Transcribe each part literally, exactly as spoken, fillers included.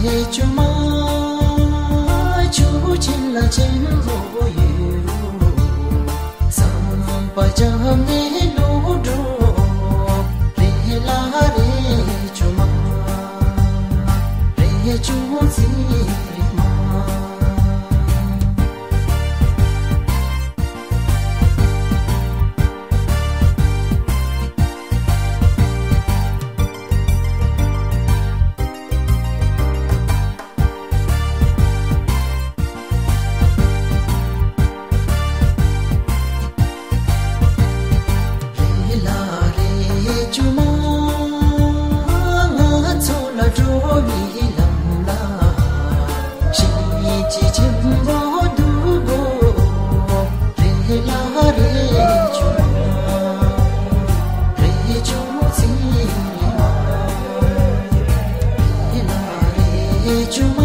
ཆུ་མ་ཆུ་ཆེན་ལ་ཆེན་པོ་ཡོད་རུང་། བསམ་པ་བྱམས་ནས་བློ་འགྲོ། རེ་ལ་རེ་ཆུ་མ་རེ་ཆུ་ཚིག་རེ་མ། རེ་ལ་རེ་ཆུ་མ་ང་ཚོ་ལ་འགྲོ་བའི་ལམ་ལ། གཤིན་རྗེ་ཆེན་པོ་འདུག་གོ། རེ་ལ་རེ་ཆུ་མ་རེ་ཆུ་ཚིག་མ། རེ་ལ་རེ་ཆུ་མ་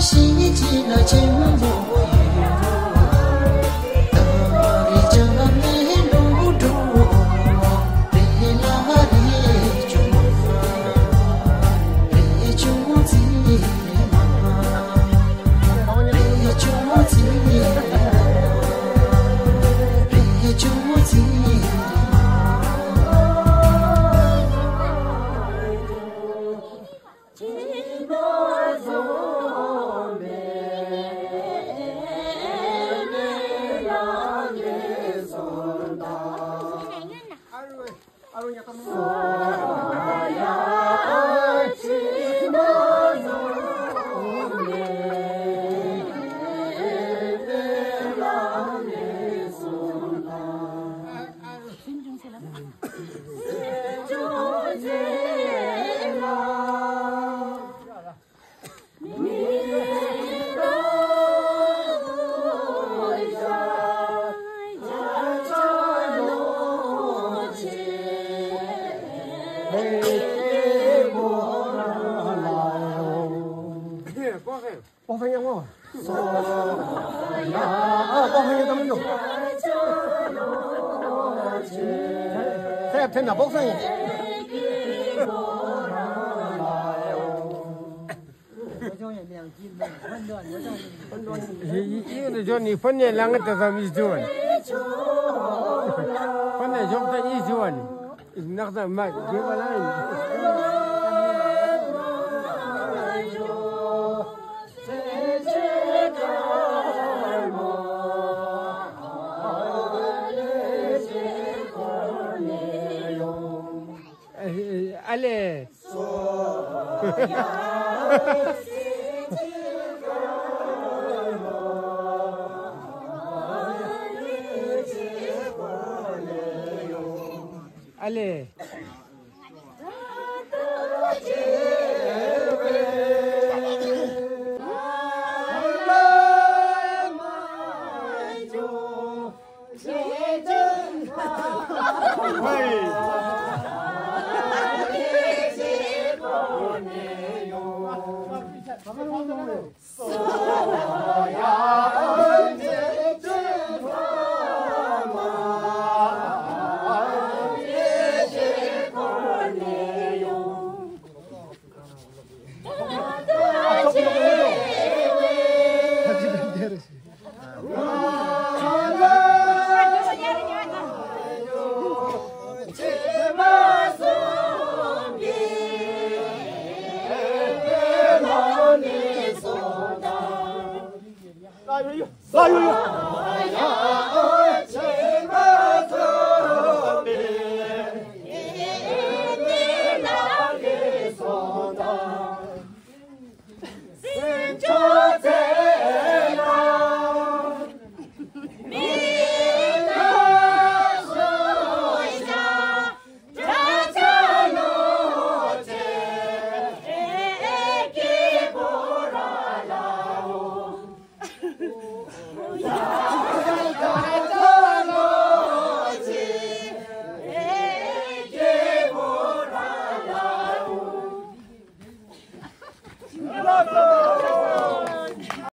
གཤིན་རྗེ་ལ་ཆེན་པོ་ཡོད་རུང་། ཨོ་ཧྥེ་ཡང་ངོ་། ཨ་ཨོ་ཧྥེ་ཡང་དམ་ཡོ། ཐེབས་ཐེབས་ན་སྦོག་སོང་ཡིན། ཡིན་ན་ཇོ་ནི་ཕན་ནས་ལ་ང་ད་ཙམ་ཡིད་ཅུ་བ་ནི། ཕན་ནས་ཇོག་ད་ཡིད་ཅུ་བ་ནི། ནག་ད་མ་དགོས་པ་ལ་ཡིན། ཨ་ལེ། ཨ་ལེ། ལ་ཡོད་ཡོད།